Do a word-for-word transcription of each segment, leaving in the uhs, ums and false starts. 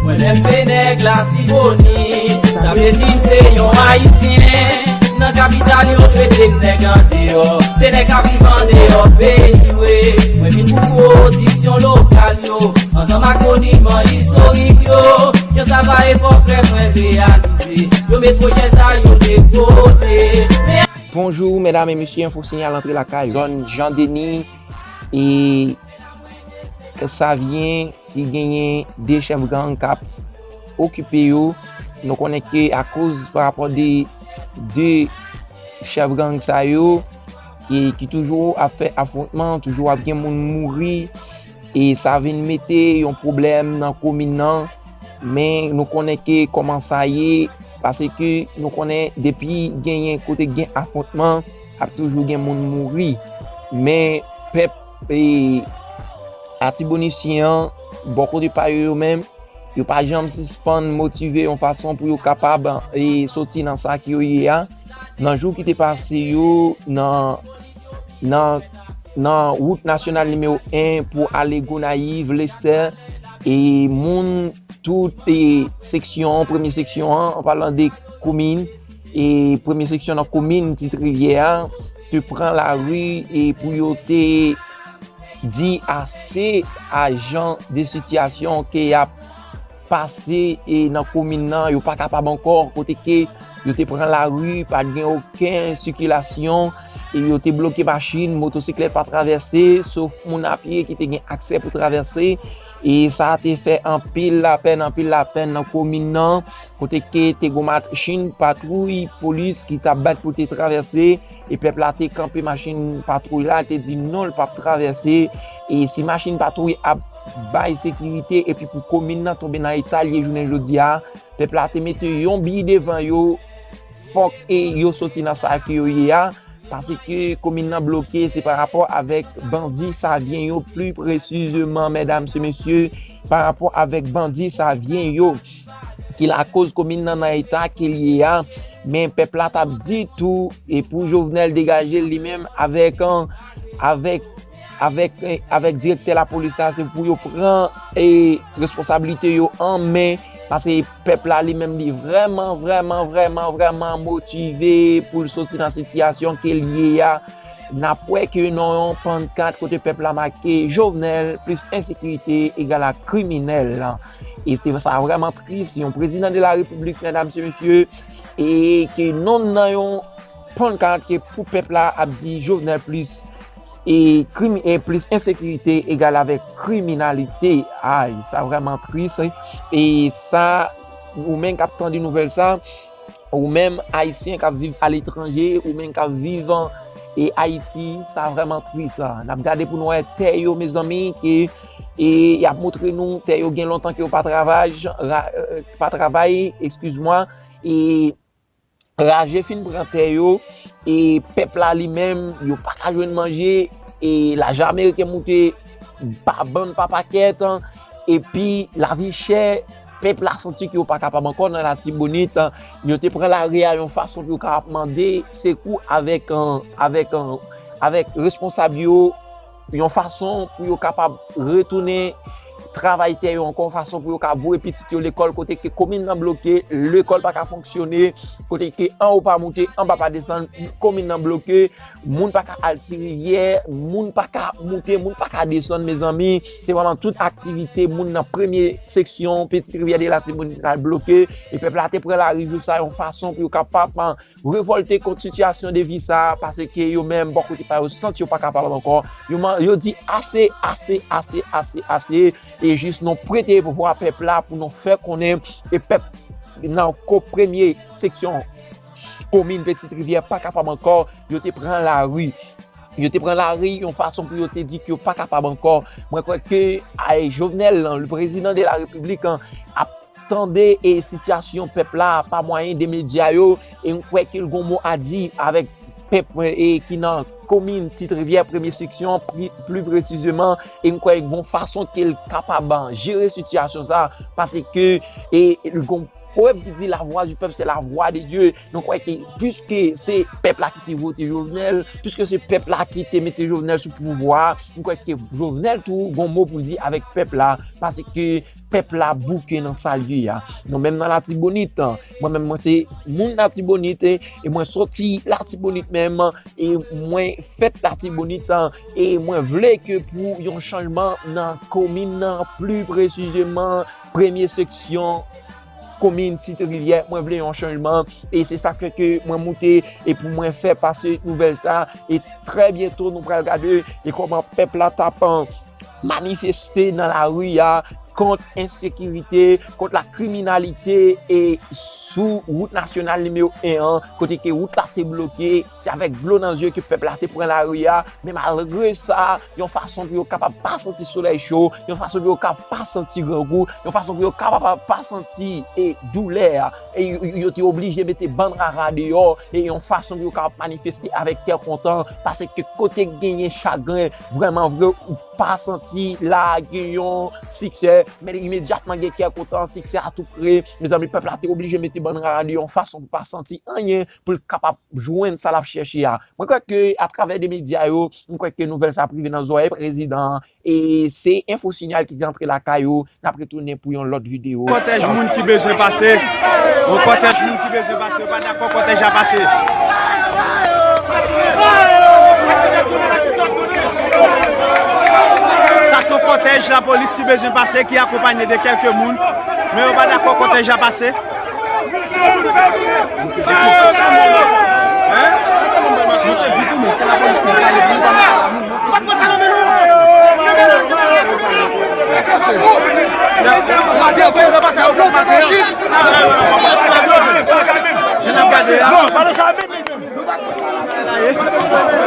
Mwen menm se nèg Latibonit, sa vle di m se yon Ayisyen. Nan kapital yo trete m nèg andeyò, se nèg k ap viv andeyò peyi wi. Mwen vin pou pwodiksyon lokal yo, ansanm ak moniman istorik yo. Yon travay fòk fè mwen reyalize, yo met pwojè sa yo de kote. Men Bonjou, medam e mesye, enfo sinyal antre lakay. Zòn Jan Deni e Savyen ki genyen de chèf gang k ap okipe yo. Nou konnen ke akoz pa rapò de de chèf gang sa yo ki, ki toujou ap fè afwontman, toujou ap gen moun mouri, e sa vin mete yon pwoblèm nan komin nan. Men nou konnen ke kòman sa ye, paske nou konnen depi genyen kote gen afwontman, ap toujou gen moun mouri. Men pèp e, Atibonisyen an, bò kote pa yo, yo menm, yo pa janm sispann motive yon fason pou yo kapab e, soti nan sa ke yo ye a. Nan jou ki te pase yo, nan, nan, nan wout nasyonal nimewo en pou ale Gonayiv, Lestè, e moun tout e, seksyon, premye seksyon an, an palan de komin, e premye seksyon nan komin Tit Rivyè a, te pran lari e pou yo te di ase a jan de sitiyasyon ke y ap pase e nan komin nan, yo pa kapab ankò, kote ke yo te pran lari, pa t gen okenn sikilasyon, e yo te bloke machin, motosiklèt pa travèse, sof moun apye ki te gen aksè pou travèse. E sa te fè anpil lapèn, anpil lapèn nan komin nan, kote ke te gon machin patwouy polis ki t ap bat pou te travèse, e pèp la te kanpe machin patwouy la, te di non, l p ap travèse. E si machin patwouy ap bay sekirite epi pou komin nan tonbe nan eta l ye jounen jodi a, pèp la te mete yon bi devan yo, fòk e yo soti nan sa ke yo ye a, paske komin nan bloke, se pa rapò avèk bandi Savyen yo, pli presizeman, medam e mesye, pa rapò avèk bandi Savyen yo ki lakoz komin nan nan eta ke l ye a. Men pèp la t ap di tou, e pou Jovenel degaje l li menm avèk, an, avèk, avèk, e, avèk direktè lapolis la, se pou yo pran e, responsablite yo an men, paske pèp la li menm li vrèman, vrèman, vrèman, vrèman motive pou l soti nan sitiyasyon ke l ye a. N ap wè ke nan yon pannkat kote pèp la make Jovenel plis ensekirite egal a kriminèl. E se sa vrèman tris, yon prezidan de la repiblik, medam e mesye, e ke nou nan yon pannkat ke pou pèp la ap di Jovenel plis e krim, e plis ensekirite egal avèk kriminalite. Ay, sa vrèman tris. E sa, ou menm k ap tande nouvèl sa, ou menm Ayisyen k ap viv aletranje, ou menm k ap viv e Ayiti, sa vrèman tris. N ap gade pou n wè tè yo, mezanmi, ke e y ap montre nou tè yo gen lontan ke yo pa travay, ra, e, pa travay, eskiz mwa, e raje fin pran tè yo, e pèp la li menm, yo pa ka jwenn manje, e lajan ameriken moute pa bann pa pakèt, epi lavi chè, pèp la santi ke yo pa kapab ankò nan Latibonit. Yo te pran lari a yon fason pou yo kapab mande sekou avèk, avèk, avèk responsab yo, yon fason pou yo kapab retounen travay tè yo ankò, yon fason pou yo ka voye pitit yo lekòl, kote ke komin nan bloke, lekòl pa ka fonksyone, kote ke anwo pa moute, anba pa desann, komin nan bloke, moun pa ka al Ti Rivyè, moun pa ka moute, moun pa ka desann, mezanmi. Se vrèman tout aktivite moun nan premye seksyon Pitit Rivyè de Latibonit la bloke, e pèp la te pran lari jou sa yon fason pou yo kapab revòlte kont sitiyasyon de vi sa a, paske yo menm, bò kote pa yo, santi yo pa kapab ankò. Yo, yo di ase, ase, ase, ase, ase, e jis nou prete pouvwa pèp la pou nou fè konnen, e pèp nan ko premye seksyon komin Pitit Rivyè pa kapab ankò, yo te pran lari. Yo te pran lari yon fason pou yo te di ke yo pa kapab ankò. Mwen kwè ke, ay, Jovenel, le prezidan de la repiblik, ap tande e sitiyasyon pèp la pa mwayen de medya yo, e m kwè ke l gon mo a di avèk pèp e ki nan komin Tit Rivyè, premye seksyon, pli, pli presizeman, e m kwè gon fason ke l kapab jere sitiyasyon sa, paske, e, e gon pwovèb ki di, la voix du peuple, c'est la voix de Dieu. Nou kwè ke, piske se pèp la ki te vote Jovenel, piske se pèp la ki te mete Jovenel sou pouvwa a, m kwè ke Jovenel tou gon mo pou l di avèk pèp la, paske pèp la bouke nan sa l ye a. Nou menm nan Latibonit, mwen menm mwen se moun Latibonit, e, e mwen soti Latibonit menm, e mwen fèt Latibonit, e mwen vle ke pou yon chanjman nan komin nan, pli presizeman premye seksyon komin Tit Rivyè, mwen vle yon chanjman, e se sa k fè ke mwen moute, e pou mwen fè pase nouvèl sa, e trè byento nou pral gade, e kòman pèp la t ap manifeste nan lari a kont ensekirite, kont la kriminalite, e sou wout nasyonal nimewo en an, kote ke wout la te bloke, se avèk dlo nan zye ke pèp la te pran lari a, men malgre sa, yon fason pou yo kapab pa santi solèy cho, yon fason pou yo kapab pa santi grangou, yon fason pou yo kapab pa santi, e, doulè a, e yo, yo te oblije mete bann rara deyò, e yon fason pou yo kapab manifeste avèk kè kontan, paske kote genyen chagren, vrèman vre, ou pa santi la gen yon siksè, men imedyatman gen kè kontan, siksè a tou pre. Mezanmi, pèp la te oblije mete bann rara deyò yon fason pou pa santi anyen, pou l kapab jwenn sa l ap chèche a. Mwen kwè ke atravè de medya yo, mwen kwè ke nouvèl sa ap rive nan zòrèy prezidan an, e se Enfo Sinyal ki te antre lakay ou. N ap retounen pou yon lòt videyo. Kòtèj moun ki bezwen pase. Yon kòtèj moun ki bezwen pase. Yo pa dakò kòtèj la pase. Sa se yon kòtèj lapolis ki bezwen pase, ki akonpanye de kèlke moun. Men yo pa dakò kòtèj la pase.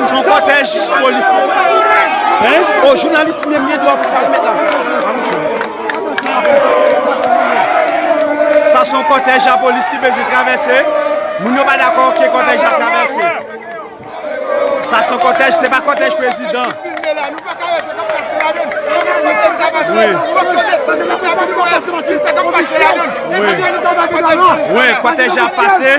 Se yon kòtèj polis. Hein? O, jounalis menm, gen dwa fè sa, mèt la. Sa se yon kòtèj lapolis ki bezwen travèse. Moun yo pa dakò ke kòtèj la travèse. Sa se yon kòtèj, se pa kòtèj prezidan. Wi. Wi. Wi, kòtèj la ap pase.